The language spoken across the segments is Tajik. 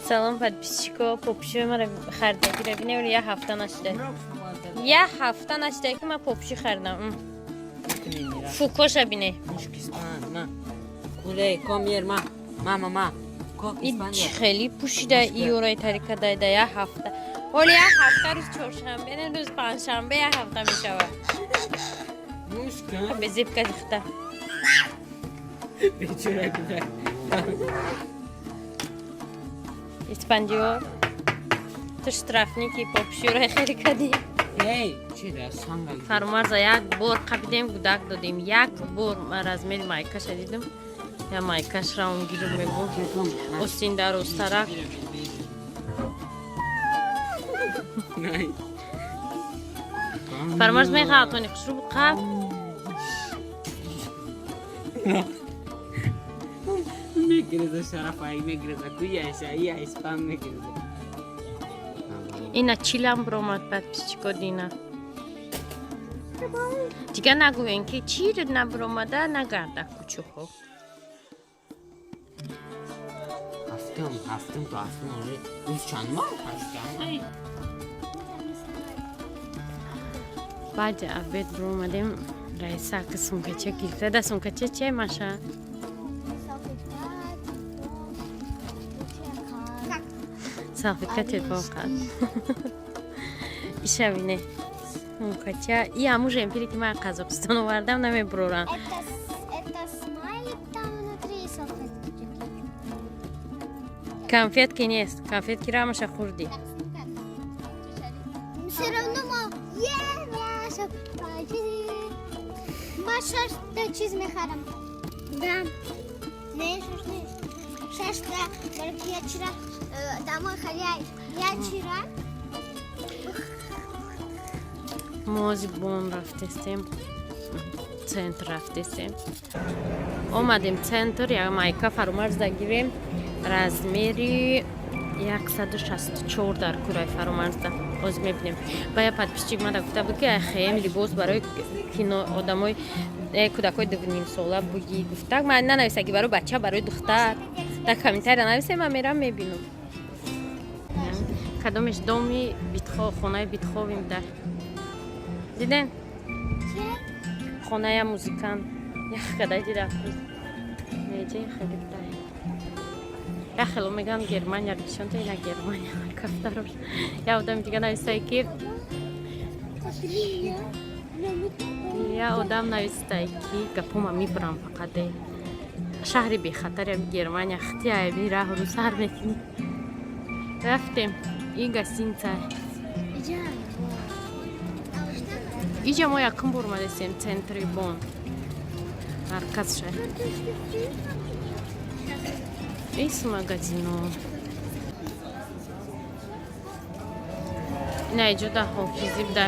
Салом, подписчико. Попши мара харидагира бинем. Як ҳафта нашуда, як ҳафта нашуда, ки ман попши харидам. Фукоша бине. Хеле пӯшида иёраи тарика дайда. Як ҳафта ҳоли, як ҳафта, рӯз чоршанбе, не, рӯз панҷшанбе як ҳафта мешавад. Безебка дихта. Бечора кудак. Испандиёр, ту штрафники, попшиёраи хеле кадӣ. Фармарза як бор қабидем, гудак додем. Як бор ман размери майкаша дидам, я майкаш раум гирм, мегу остин дарозтарак. Фармарз мехоҳатони хушрӯ қаб. Мегиреза, шарафай мегиреза, куяша я испан мегиреза. Ина чилам бромад, подписчико, дина. Дигар нагӯен, ки чир набиромада, нагарда кучухо. Ҳафтум, ҳафтум то ҳафтум уже рӯз чанд моҳ, ҳаштам. Баъди обед биромадем. Раиса ки сумкача гирифта да, сумкача че, Маша? Салфетка, телефон қад ишавине. Сумкача и ҳаму жемпире, ки ман Қазоқистон овардам, намебурорам. Это смайлик там внутри и салфетки. Конфетки нест, конфетки рамаша хӯрдӣ. Все равно ма Маша, ма шашта чиз мехарам. Да. Не, шаш не. Шашта, балки я вчера домой хозяй. Я вчера Мози Бон рафтестем, центр рафтестем, омадем центр, як майка Фарумарзда гирем, размери 164 дар кураи Фарумарзда. Оз мебинем. Ба я подписчик мада гуфта буд, ки хем либос барои кино одамои кӯдакои 2,5 сола буги гуфта. Ман нанависа, ки барои бача, барои духтар, дар комментария нависем, ман мерам мебинам. Кадомеш доми Битхо, хонаи Битховим да диден, хоная музикант як кадай дида, неҷе хеле бидай. Як хело меган Германия нишонта, ина Германия кафтарош. Як одами дига нависае, ки як одам навистае, ки гапома мебурам, фақат де шаҳри бехатари Германия хти айби раҳру сар мекунӣ. Рафтем, ин гостиница. Иҷа мо якум бор омадесем центри Бон, марказ шаҳр. Ис магазино ина иҷода ҳофизӣ буда,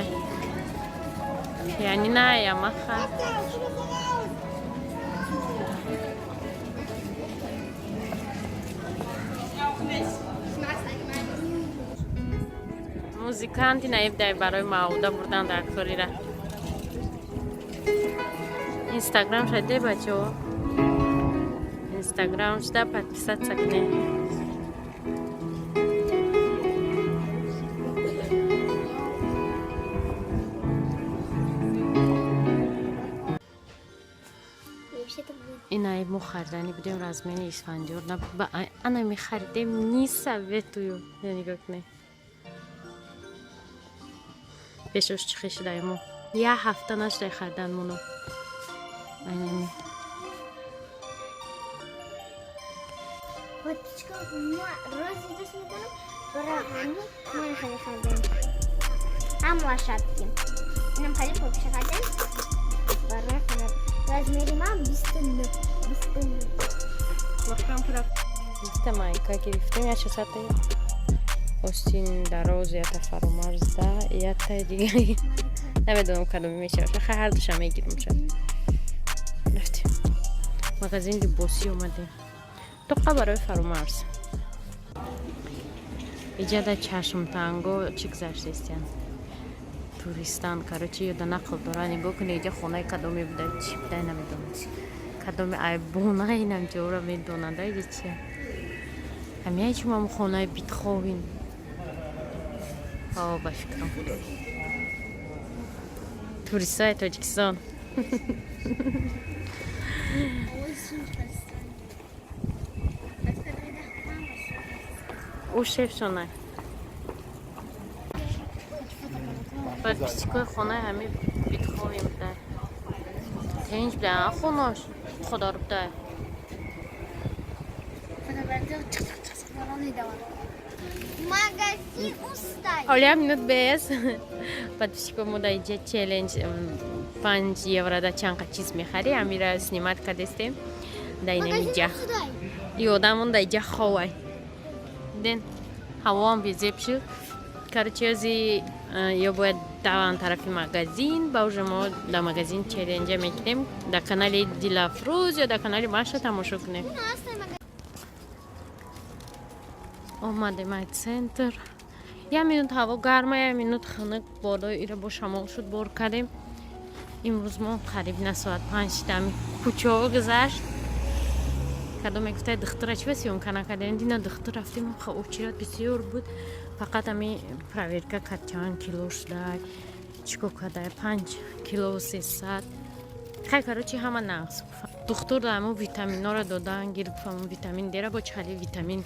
пианина Ямаха. Музиканти наибдай барои мауда бурдан дар корира. Инстаграм шаде, бачаҳо, Инстаграм шуда подписаться кунед. Вообще-то будет Инаи Мо харидани будем, размери Исфандиёр набуд. Ба ана мехаридем, не советую. Нигоҳ кунед, пешош чӣ хешидай. Мо як ҳафта нашудай харидан моно. Айнами. Вот ма рози дӯст медорам, барои ҳамин мо хеле харидем. Ҳам лошадки. Инам хеле попша харидем. Барои хона размери ман 29. 29. Биста майка гирифтем, я шасата остин дароз, ята фаромарзда, ята дига намедонам кадоми мешавад. Хай, ҳардуша мегирам. Шад рафтем, магазин либосӣ омадем, тоқа барои Фаромарз. Иҷада чашмтанго чӣ гузаштестиян, туристан, короче, ёда нақл дора. Нигоҳ кунед, иҷа хонаи кадоме буда, чӣ буда, намедонам, кадоме айбона инам ҷора медонада. Иҷа чия, ҳамияи чумам хонаи Бетховен. О, ба фикрам, туристҳои Тоҷикистон. Ӯ шефшона, подписчикои хонаи ҳами Бетховен буда, тинҷ буда хонош, худор буда. Магазин устай. Оля минут без подписчико мо да иҷа челлендж 5 евро да чанд қа чиз мехарӣ, ҳамира снимать кардестем да инамиҷа. И одамон да иҷа ховай ден, ҳавоам безеб шуд. Короче, ози ё бояд даван тарафи магазин, ба уже мо да магазин челленджа мекунем. Да канали Дилафрӯз ё да канали Маша тамошо кунем. Омадем ай центр. Як минут ҳаво гарма, як минут хунук, болои ира бо шамол шуд, бор кардем. Имрӯз мо қариб на соат 5 дами кӯчаҳо гузашт. Кадом мегуфтай, духтура чӣ ба съёмка накардем? Дина духтур рафтем, очередь бисёр буд. Фақат ами проверка кард, чанд кило шудай, чӣ кор кардай, 5 кило 300. Хай, короче, ҳама нақс. Духтур дамо витаминҳоро додан гирифт, гуфт, витамин дера бо чали витамин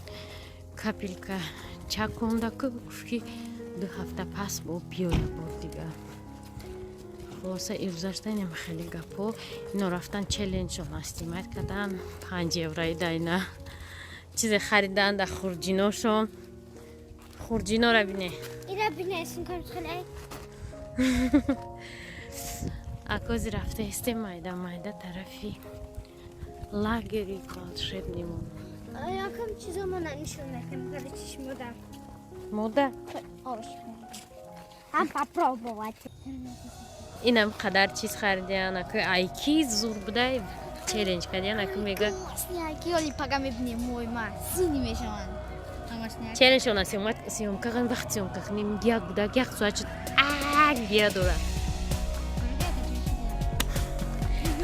капелька чаконда ку, гуфт, ки 2 ҳафта пас бо биёя бор дига. Хулоса, иргузаштанем хеле гапҳо. Ино рафтан, челленджшон снимать кардан, 5 еврои дайна чизе харидан да хурҷиношон. Хурҷинора бине. Ира бине, сумкам хеле. Акози рафта истем майда майда тарафи лагери волшебный мон. Якам чизо мо нишон метем, короче, шумо мода. Ҳам попробовать. Инам қадар чиз харидиян, аку айки зур будай, челлендж кардиян, аку мега. Ки оли пага мебинем, мой ма сини мешаванд. Челлендж она съёмка кан, вақт съёмка кунем, як гудак як соат шуд, так гира дорад.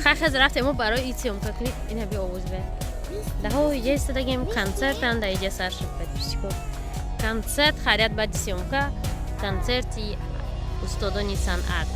Хай, хез рафтем мо барои ид съёмка кунем. Ина би овоз бе даҳо иҷа истодагем, концертан да иҷа сар шуд, подписчико. Концерт харят, баъди съёмка концерти устодони санъат.